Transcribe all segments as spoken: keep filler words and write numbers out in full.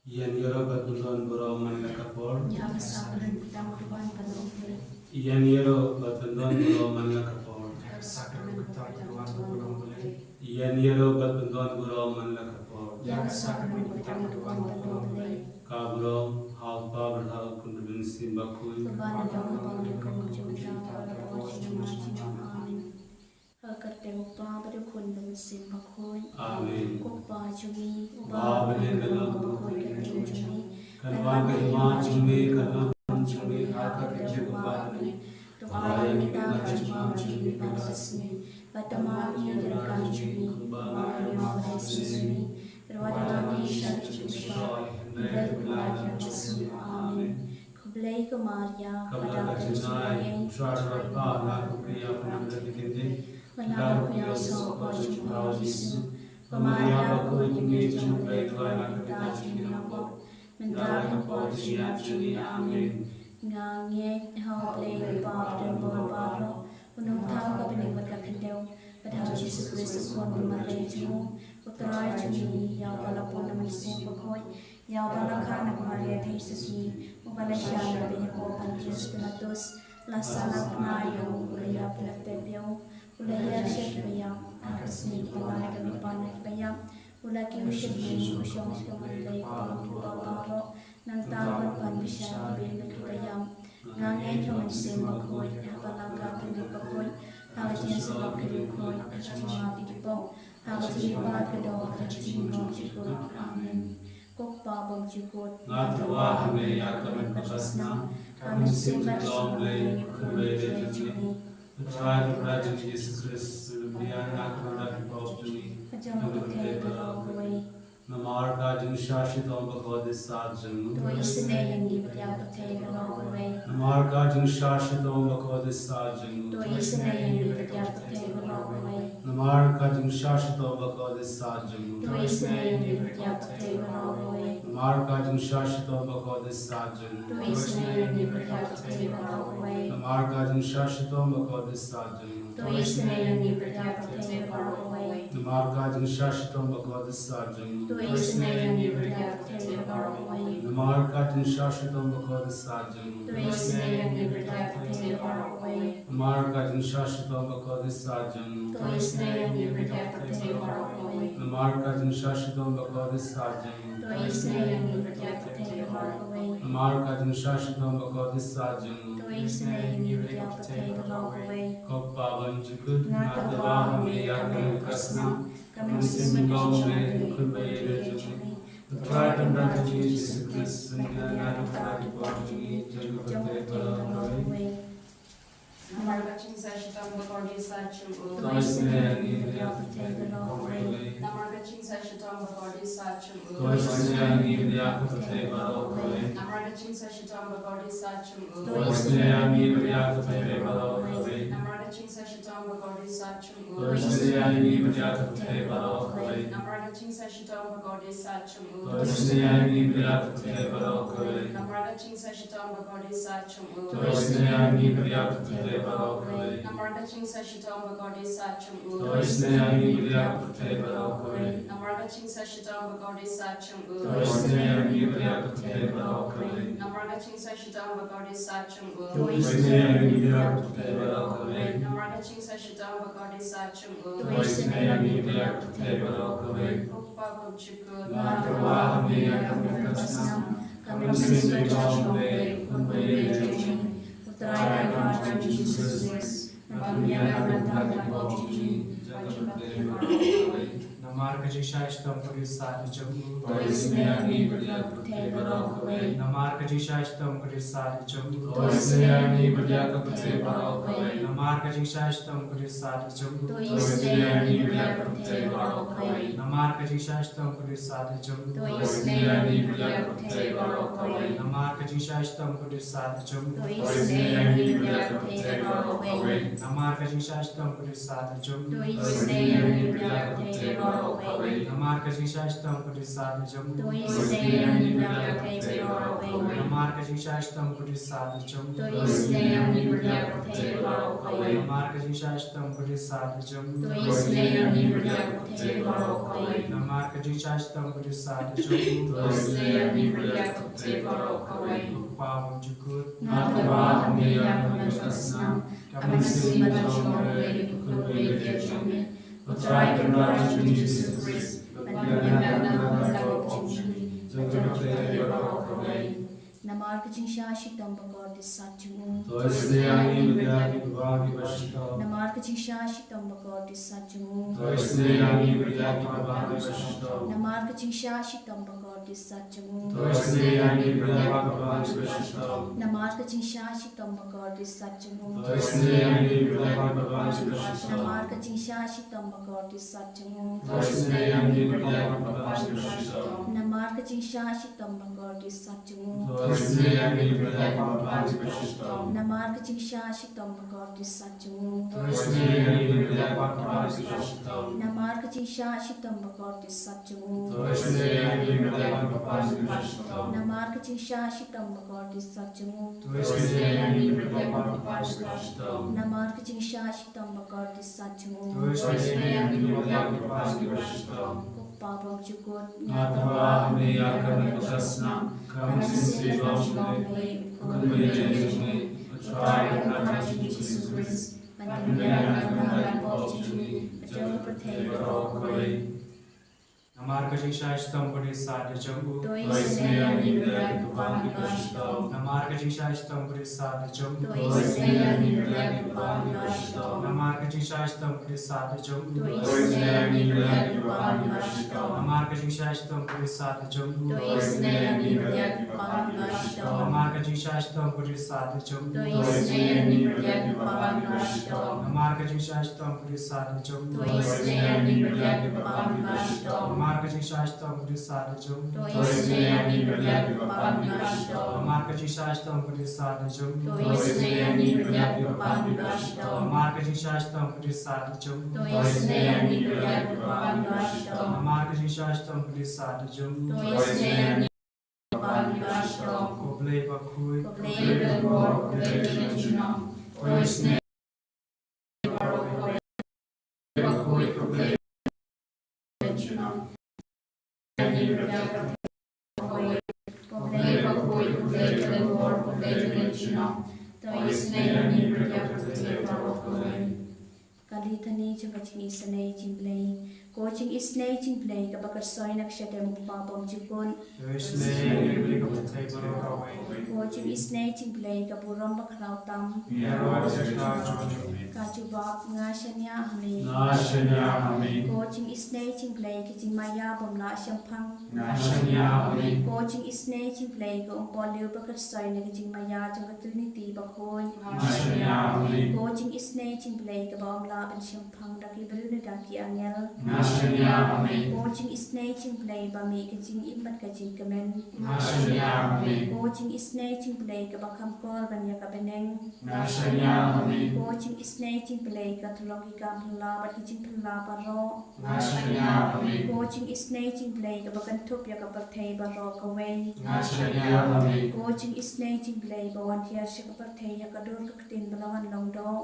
Ïa ngi ruh bad pyndon baroh man la ka por. Ïa ka sakramen ka tang ka duwan ban ong Blei. Ïa ngi ruh bad pyndon baroh man la ka por. Ïa ka sakramen ka tang ka duwan ban ong Blei. Ïa ngi ruh bad pyndon baroh man la ka por. Ïa ka sakramen ka tang ka duwan ban ong Blei. Ka baroh ha u Kpa bad ha u Khun bad ha u Mynsiem Bakhuid. Kaba na dong ha bang dei kum jong nga, ha la ka por jong nga. Amen. Ha ka kyrteng u Kpa bad u Khun bad u Mynsiem Bakhuid. Amen. Ko Kpa jong ngi uba ha bneng, ka long bakhuid ka kyrteng jong me. Kan wan ka hima jong me, kan long ka burom jong me ha ka kyrteng jong u Kpa bneng. To ai ïa ngi mynta ka jingbam jong ngi kaba shisha. Bad to map ïa ngi ki rangkam jong ngi, kumba ngi map ïa ki rangkam jong ngi. Ruh wat la ngi sha ka jingpynshoi, hynrei to pynlait ngi na ka jong ka snam. Amen. Khublei ko Maria, kaba don ka jingjngai, U Trai u don bad pha, la ka phi ïa ka nam ka dei kyndiah, la ka phi ïa u soh ka por jong pha u Jisu. Ko Maria bakhuid, ïa ngi jong U Blei, duwai na ka bynta jong ngi nongpop, mynta bad ha ka por jingïap jong ngi. Amen. Nga ngeit ha U Blei U Kpa uba don bor baroh, u nongthaw ka bneng bad ka khyndew, bad ha U Jisu Khrist u khun u Maria jong u, U Trai jong ngi, ïa uba la pun na u Mynsiem Bakhuid, ïa uba la kha na ka Maria Theisotti, uba la shah na ka beiñ hapoh Pontius Pilatus, la sahnarphna ïa u, u la ïap, u la tep ïa u, u la hiar sha kiba ïap, ha ka sngi kaba lai u la mih pan na kiba ïap, u la kiew shane, u shong sha ka hynmen U Blei kaba bun kiba baroh, nangta un pan bishar kiba im bad kiba ïap. Nga ngeit ha U Mynsiem Bakhuid, ha ka Balang Katholik bakhuid, ha ka jingïasyllok ki riewkhuid, ha ka jingmap ïa ki pop, ha ka jingïaphad ka doh, ha ka jinglong jingkhuid. Amen. Ko Kpa bymjukut, nga tyrwa ha me ïa ka mynsiem bad ka snam, ka mynsiem bad ka snam U Blei, U Khun ba ïeit jong ngi. U Trai, U Trai jong ngi Jisu Khrist, u la biang na ka bynta ki pop jong ngi, jong ka pyrthei baroh kawei. Namar ka jingshah shitom bakordit sah jong u, to isynei ïa ngi bad ïa ka pyrthei baroh kawei. Namar ka jingshah shitom bakordit sah jong u, to isynei ïa ngi bad ïa ka pyrthei baroh kawei. Namar ka jingshah shitom bakordit sah jong u, to isynei ïa ngi bad ïa ka pyrthei baroh kawei. Namar ka jingshah shitom bakordit sah jong u, to isynei ïa ngi bad ïa ka pyrthei baroh kawei. Namar ka jingshah shitom bakordit sah jong u, to isynei ïa ngi bad ïa ka pyrthei baroh kawei. Namar ka jingshah shitom bakordit sah jong u, to isynei ïa ngi bad ïa ka pyrthei baroh kawei. Namar ka jingshah shitom bakordit sah jong u, to isynei ïa ngi bad ïa ka pyrthei baroh kawei. Namar ka jingshah shitom bakordit sah jong u, to isynei ïa ngi bad ïa ka pyrthei baroh kawei. Namar ka jingshah shitom bakordit sah jong u, to isynei ïa ngi bad ïa ka pyrthei baroh kawei. Namar ka jingshah shitom bakordit sah jong u, to isynei ïa ngi bad ïa ka pyrthei baroh kawei. Ko Kpa bymjukut, nga tyrwa ha me ïa ka mynsiem bad ka snam, ka mynsiem bad ka jinglong U Blei, U Khun ba ïeit jong ngi, U Trai u don bad jong ngi Jisu Khrist, u la biang na ka bynta ki pop jong ngi, jong ka pyrthei baroh kawei. Namar ka jingshah shitom bakordit sah jong u, to isynei ïa ngi bad ïa ka pyrthei baroh kawei. Namar ka jingshah shitom bakordit sah jong u, to isynei ïa ngi bad ïa ka pyrthei baroh kawei. Namar ka jingshah shitom bakordit sah jong u, to isynei ïa ngi bad ïa ka pyrthei baroh kawei. Namar ka jingshah shitom bakordit sah jong u, to isynei ïa ngi bad ïa ka pyrthei baroh kawei. Namar ka jingshah shitom bakordit sah jong u, to isynei ïa ngi bad ïa ka pyrthei baroh kawei. Namar ka jingshah shitom bakordit sah jong u, to isynei ïa ngi bad ïa ka pyrthei baroh kawei. Namar ka jingshah shitom bakordit sah jong u, to isynei ïa ngi bad ïa ka pyrthei baroh kawei. Namar ka jingshah shitom bakordit sah jong u, to isynei ïa ngi bad ïa ka pyrthei baroh kawei. Namar ka jingshah shitom bakordit sah jong u, to isynei ïa ngi bad ïa ka pyrthei baroh kawei. Namar ka jingshah shitom bakordit sah jong u, to isynei ïa ngi bad ïa ka pyrthei baroh kawei. Ko Kpa bymjukut, nga tyrwa ha me ïa ka mynsiem bad ka snam, ka mynsiem bad ka jinglong U Blei, U Khun ba ïeit jong ngi, U Trai U Kpa jong ngi Jisu Khrist, u la biang na ka bynta ki pop jong ngi, jong ka pyrthei baroh kawei. Namar ka jingshah shitom bakordit sah jong u, to isynei ïa ngi bad ïa ka pyrthei baroh kawei. Namar ka jingshah shitom bakordit sah jong u, to isynei ïa ngi bad ïa ka pyrthei baroh kawei. Namar ka jingshah shitom bakordit sah jong u, to isynei ïa ngi bad ïa ka pyrthei baroh kawei. Namar ka jingshah shitom bakordit sah jong u, to isynei ïa ngi bad ïa ka pyrthei baroh kawei. Namar ka jingshah shitom bakordit sah jong u, to isynei ïa ngi bad ïa ka pyrthei baroh kawei. Namar ka jingshah shitom bakordit sah jong u, to isynei ïa ngi bad ïa ka pyrthei baroh kawei. Namar ka jingshah shitom bakordit sah jong u, to isynei ïa ngi bad ïa ka pyrthei baroh kawei. Namar ka jingshah shitom bakordit sah jong u, to isynei ïa ngi bad ïa ka pyrthei baroh kawei. Namar ka jingshah shitom ka dei sah da jong u. To isynei ïa ngi bad ïa ka pyrthei baroh kawei. Namar ka jingshah shitom ka dei sah da jong u. To isynei ïa ngi bad ïa ka pyrthei baroh kawei. Ko Kpa bymjukut. Nga tharai ba me ïa ka mynsiem shnong ka mynsiem ba jong U Blei U Kynrad jong me, U Trai Kynrad jong ngi Jisu Khrist, ban ïa ka mynsiem shnong jong ka pyrthei baroh kawei. Namar ka jingshah shitom bakordit sat jong u. To isynei ïa ngi bad ïa ki paidbah kiba shitom. Namar ka jingshah shitom bakordit sat jong u. To isynei ïa ngi bad ïa ki paidbah kiba shitom. Namar ka jingshah shitom bakordit sat jong u. To isynei ïa ngi bad ïa ki paidbah kiba shitom. Namar ka jingshah shitom bakordit sat jong u. To isynei ïa ngi bad ïa ki paidbah kiba shitom. Namar ka jingshah shitom bakordit sat jong u. To isynei ïa ngi bad ïa ki paidbah kiba shitom. Namar ka jingshah shitom bakordit sat jong u. To isynei ïa ngi bad ïa ki paidbah kiba shitom. Namar ka jingshah shitom bakordit sat jong u. To isynei ïa ngi bad ïa ki paidbah kiba shitom. Namar ka jingshah shitom bakordit sat jong u. To isynei ïa ngi bad ïa ki paidbah kiba shitom. Namar ka jingshah shitom bakordit sat jong u. To isynei ïa ngi bad ïa ki paidbah kiba shitom. Namar ka jingshah shitom bakordit sat jong u. To isynei ïa ngi bad ïa ki paidbah kiba shitom. Ko Kpa bymjukut. Nga tharai ba me ïa ka mynsiem shnong ka mynsiem shnong jong U Blei U Kynrad jong ngi, U Trai Kynrad jong ngi Jisu Khrist, ban ïa ka mynsiem shnong jong ngi, ka jong ka pyrthei baroh kawei. Namar ka jingshah shitom ka dei sat da jong u. To isynei ïa ngi bad ïa ki paidbah kiba shitom. Namar ka jingshah shitom ka dei sat da jong u. To isynei ïa ngi bad ïa ki paidbah kiba shitom. Namar ka jingshah shitom ka dei sat da jong u. To isynei ïa ngi bad ïa ki paidbah kiba shitom. Namar ka jingshah shitom ka dei sat da jong u. To isynei ïa ngi bad ïa ki paidbah kiba shitom. Namar ka jingshah shitom ka dei sat da jong u. To isynei ïa ngi bad ïa ki paidbah kiba shitom. Namar ka jingshah shitom ka dei sat da jong u. To isynei ïa ngi bad ïa ki paidbah kiba shitom. Namar ka jingshah shitom ka dei sat da jong u. To isynei ïa ngi bad ïa ki paidbah kiba shitom. Namar ka jingshah shitom ka dei sat da jong u. To isynei ïa ngi bad ïa ki paidbah kiba shitom. Namar ka jingshah shitom ka dei sat da jong u. To isynei ïa ngi bad ïa ki paidbah kiba shitom. Namar ka jingshah shitom ka dei sat da jong u. To isynei ïa ngi bad ïa ki paidbah kiba shitom. Ko Blei bakhuid. Ko Blei bakhuid, ko Blei junom. To isynei Ka Litany jong ka jingisynei jingblei. Ko jingisynei jingblei kaba kyrsoi na ka shadem u Kpa bymjukut. Ko jingisynei jingblei ka burom bakhraw tam. Ka jubab, nga shaniah ha me. Ko jingisynei jingblei ka jingmaïa bym lah shemphang. Ko jingisynei jingblei ka umpohliew bakyrsoi na ka jingmaïa jong ka Trinity bakhuid. Ko jingisynei jingblei kaba ym lah ban shemphang da ki briew ne da ki angel. Ko jingisynei jingblei ba mih ka jingim bad ka jingkmen. Ko jingisynei jingblei kaba kham kor ban ïa ka bneng. Ko jingisynei jingblei ka tyllong ki kam phylla bad ki jingphylla baroh. Ko jingisynei jingblei kaba kynthup ïa ka pyrthei baroh kawei. Ko jingisynei jingblei ba wan hiar sha ka pyrthei ha ka dur ka ktien ba la wan long doh.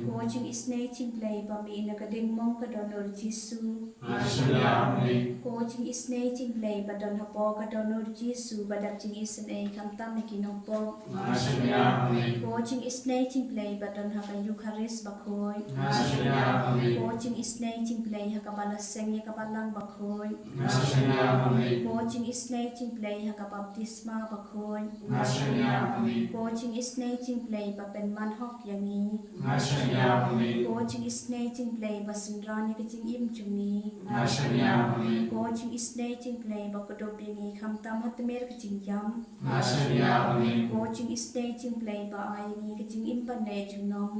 Ko jingisynei jingblei ba mih na ka ding mong ka dohnud Jisu. Ko jingisynei jingblei ba don hapoh ka dohnud Jisu ba dap jingisynei khamtam ïa ki nongpop. Ko jingisynei jingblei ba don ha ka Eukharist bakhuid. Ko jingisynei jingblei ha kaba la seng ïa ka balang bakhuid. Ko jingisynei jingblei ha ka baptisma bakhuid. Ko jingisynei jingblei ba pynman hok ïa ngi. Ko jingisynei jingblei ba synran ïa ka jingim jong ngi. Ko jingisynei jingblei ba kdup ïa ngi khamtam ha tmier ka jingïam. Ko jingisynei jingblei ba ai ïa ngi ka jingim ban leh junom.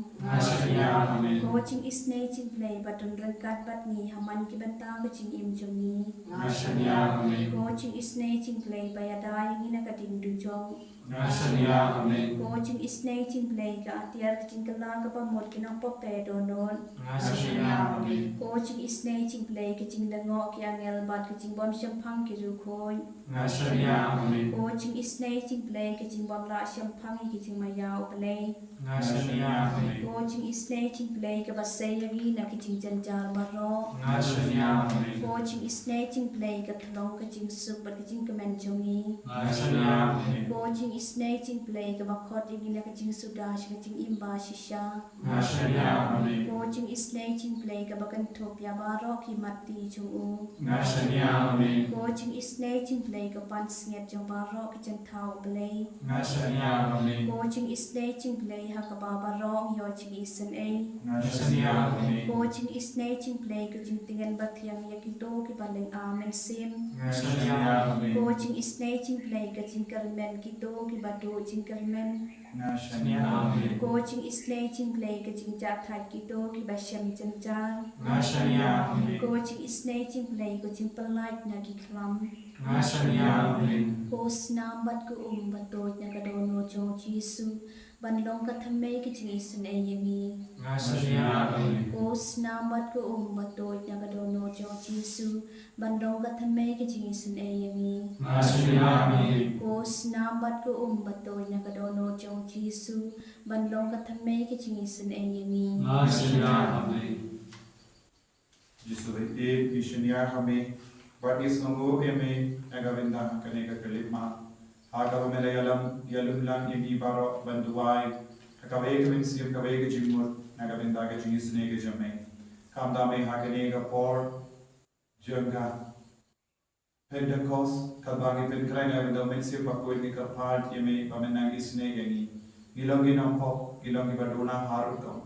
Ko jingisynei jingblei ba don ryngkat bad ngi ha man ki bynta ka jingim jong ngi. Ko jingisynei jingblei ba ïada ïa ngi na ka ding dujok. Nga shaniah, amen. Ko jingisynei jong U Blei, ka atiar ka jingkylla kaba mut ki nongpop dohnud. Nga shaniah, amen. Ko jingisynei jong U Blei, ka jinglyngngoh ki angel bad ka jingbym shemphang ki riewkhuid. Nga shaniah, amen. Ko jingisynei jong U Blei, ka jingbym lah shemphang ïa ki jingmaïa U Blei. Nga shaniah, amen. Ko jingisynei jong U Blei, kaba sei ïa ngi na ki jingjynjar baroh. Nga shaniah, amen. Ko jingisynei jong U Blei, ka thlong ka jingsuk bad ka jingkmen jong ngi. Nga shaniah, amen. Ko jingisynei jong U Blei, kaba khot ïa ngi na ka jingsuda sha ka jingim ba shisha. Nga shaniah, amen. Ko jingisynei jong U Blei, kaba kynthup ïa baroh ki matti jong u. Nga shaniah, amen. Ko jingisynei jong U Blei, ka pansngiat jong baroh ki jingthaw U Blei. Nga shaniah, amen. Ko jingisynei jong U Blei, ha kaba baroh ngi ïoh jingisynei. Nga shaniah, amen. Ko jingisynei jong U Blei, ka jingtngen bathiang ïa kito kiba lynga mynsiem. Nga shaniah, amen. Ko jingisynei jong U Blei, ka jingkyrmen kito kiba duh jingkyrmen. Nga shaniah, amen. Ko jingisynei jong U Blei, ka jingjahthait kito kiba shem jynjar. Nga shaniah, amen. Ko jingisynei jong U Blei, ka jingpyllait na ki khlam. Nga shaniah, amen. Ko snam bad ko um ba tuid na ka dohnud jong U Jisu, ban long ka thymmei ka jingisynei ïa ngi. Nga shaniah, amen. Ko snam bad ko um ba tuid na ka dohnud jong U Jisu, ban long ka thymmei ka jingisynei ïa ngi. Nga shaniah, amen. Ko snam bad ko um ba tuid na ka dohnud jong U Jisu, ban long ka thymmei ka jingisynei ïa ngi. Nga shaniah, amen. Jisu ba ïeit, ngi shaniah ha me, bad ngi sngewnguh ïa me na ka bynta kane ka khyllipmat, ha kaba me la ïalam ïalum lang ïa ngi baroh ban duwai ha kawei ka mynsiem, kawei ka jingmut, na ka bynta ka jingisynei ka jong me. Kumta me, ha kane ka por jong ka Pentecost, katba ngi pynkhreh na ka bynta U Mynsiem Bakhuid, ngi kyrpad ïa me ba men nang isynei ïa ngi. Ngi long ki nongpop, ngi long kiba duna ha rukom,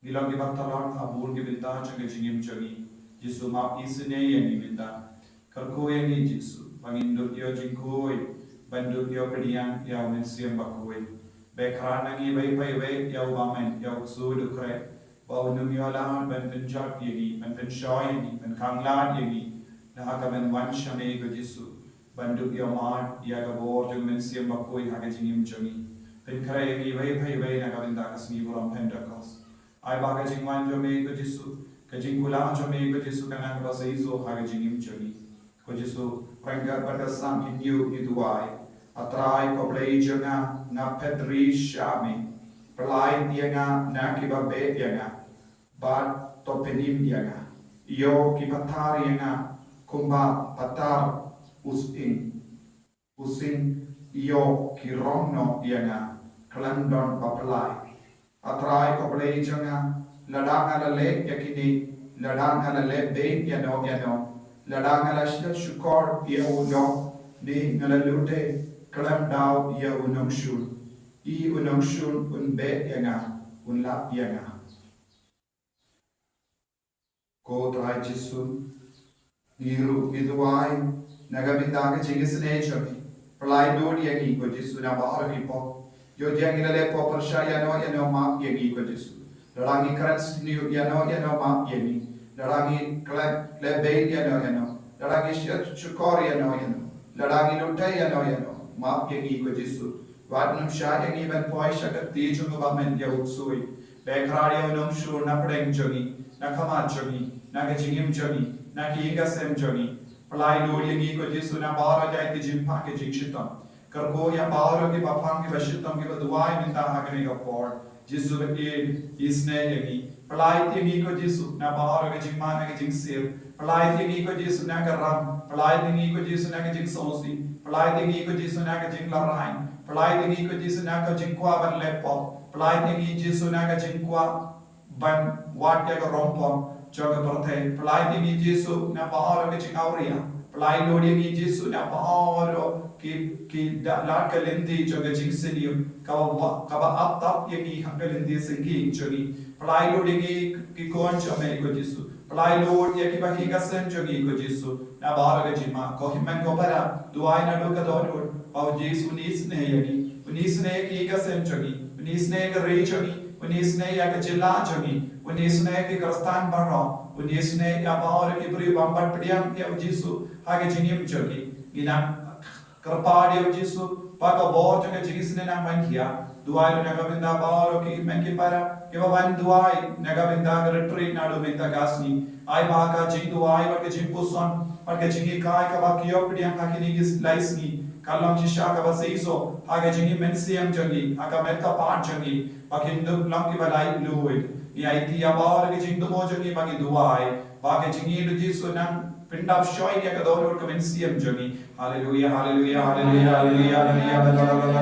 ngi long kiba tlot ha bun ki bynta jong ka jingim jong ngi. Jisu, map isynei ïa ngi mynta. Kyrkhu ïa ngi Jisu, ba ngin dup ïoh jingkhuid, ban dup ïoh pdiang ïa U Mynsiem Bakhuid. Beh khrad na ngi iwei pa iwei, ïa u bymman, ïa u ksuid u khreh, ba un ym ïoh lad ban pynjot ïa ngi, ban pynshoi ïa ngi, ban khanglad ïa ngi, la ha kaban wan sha me ko Jisu, ban dup ïohmad ïa ka bor jong U Mynsiem Bakhuid ha ka jingim jong ngi. Pynkhreh ïa ngi iwei pa iwei na ka bynta ka sngi burom Pentecost. Ai ba ka jingwan jong me ko Jisu, ka jingkular jong me ko Jisu, kan nang kaba shisha ha ka jingim jong ngi. Ko Jisu, ryngkat bad ka Sam Hynñiew ngi duwai: A Trai ko Blei jong nga, nga phet ri sha me. Pyllait ïa nga na kiba beh ïa nga, bad to pynim ïa nga. Ïoh ki pathar ïa nga kumba pathar u sing, u sing. Ïoh ki rong noh ïa nga khlem don ba pyllait. A Trai ko Blei jong nga, lada nga la leh ïa kine, lada nga la leh beiñ ïano ïano, lada nga la shah shukor ïa u doh, ne nga la lute khlem daw ïa u nongshun, i u nongshun un beh ïa nga, un lap ïa nga. Ko Trai Jisu, ngi ruh ngi duwai na ka bynta ka jingisynei jong me. Pyllait lut ïa ngi ko Jisu na baroh ki pop. Ïoh jia ngi la leh pop pyrshah ïano ïano, map ïa ngi ko Jisu. Lada ngi kren sniew ïano ïano, map ïa ngi. Lada ngi klet leh beiñ ïano ïano, lada ngi shah shukor ïano ïano, lada ngi lute ïano ïano, map ïa ngi ko Jisu. Wat nym shah ïa ngi ban poi sha ka kti jong u bymman, ïa u ksuid. Beh khrad ïa u nongshun na pdeng jong ngi, na ka mat jong ngi, na ka jingim jong ngi, na ka ïing ka sem jong ngi. Pyllait lut ïa ngi ko Jisu na baroh jait ki jingpang ki jingshitom. Kyrkhu ïa baroh kiba pang, kiba shitom, kiba duwai mynta ha kane ka por. Jisu ba ïeit, isynei ïa ngi. Pyllait ïa ngi ko Jisu na baroh ka jingman, na ka jingsir. Pyllait ïa ngi ko Jisu na ka ram. Pyllait ïa ngi ko Jisu na ka jingsngewsih. Pyllait ïa ngi ko Jisu na ka jinglarai. Pyllait ïa ngi ko Jisu na ka jingkwah ban leh pop. Pyllait ïa ngi Jisu na ka jingkwah ban wad ïa ka rong pop jong ka pyrthei. Pyllait ïa ngi Jisu na baroh ka jingawria. Pyllait lut ïa ngi Jisu na baroh ki, ki da lad ka lynti jong ka jingsniew, kaba, kaba ap tap ïa ngi ha ka lynti syngkien jong ngi. Pyllait lut ïa ngi ki khun jong me ko Jisu. Pyllait lut ïa kiba ïing ka sem jong ngi ko Jisu. Na baroh ka jingma, ko hynmen ko para, duwai naduh ka dohnud, ba u Jisu un isynei ïa ngi, un isynei ïa ki ïing ka sem jong ngi, un isynei ïa ka ri jong ngi, un isynei ïa ka jylla jong ngi, un isynei ïa ki Khristan baroh, un isynei ïa baroh ki briew bym pat pdiang ïa u Jisu ha ka jingim jong ngi. Ngi nang kyrpad ïa u Jisu, ba ka bor jong ka jingisynei nang ban khia. Duwai ruh na ka bynta baroh ki hynmen ki para kiba wan duwai na ka bynta ka retreat naduh mynta ka sngi. Ai ba ka jingduwai bad ka jingpuson bad ka jinghikai kaba ki ïoh pdiang ha kine ki lai sngi ka long shisha kaba seisoh ha ka jingim mynsiem jong ngi, ha ka met ka phad jong ngi, ba kin dup long kiba laitluid. Ngi aiti ïa baroh ki jingthmu jong ngi ba ki duwai ba ka jingim u Jisu nang pyndap shoi ïa ka dohnud ka mynsiem jong ngi. Haleluia, haleluia, haleluia, haleluia, haleluia.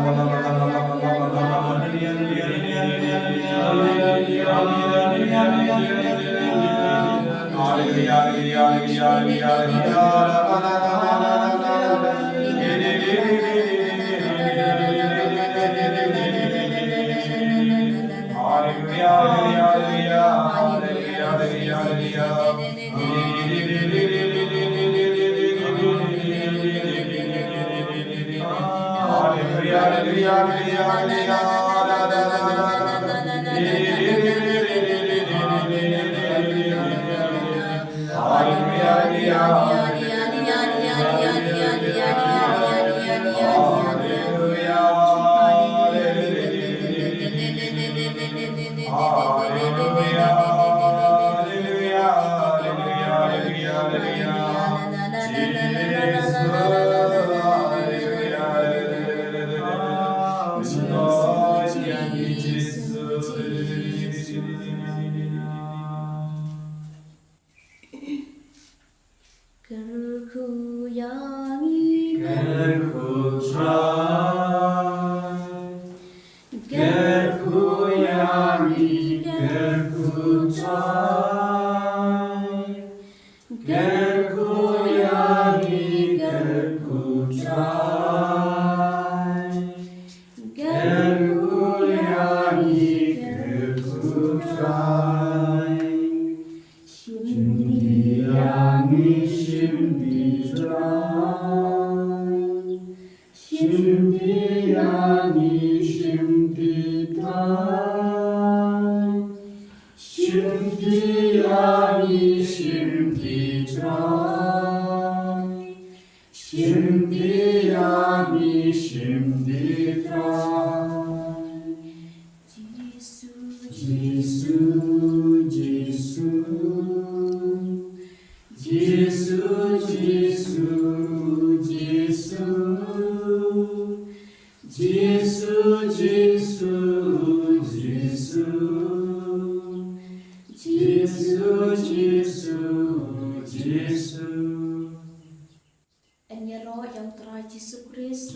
Kyrkhu ïa ngi, kyrkhu Trai. Kyrkhu ïa ngi, kyrkhu Trai. Kyrkhu ïa ngi, kyrkhu Trai. Kyrkhu ïa ngi, kyrkhu Trai. Shim ti ïa ngi, shim ti Trai. Shim ti ïa ngi, shim ti Trai. Shim ti ïa ngi, shim ti Trai. Shim ti ïa ngi, shim ti Trai. Jisu, Jisu, Jisu. Jisu, Jisu, Jisu. Jisu, Jisu, Jisu. Jisu, Jisu, Jisu. Yn ïaroh ïa u Trai Jisu Khrist.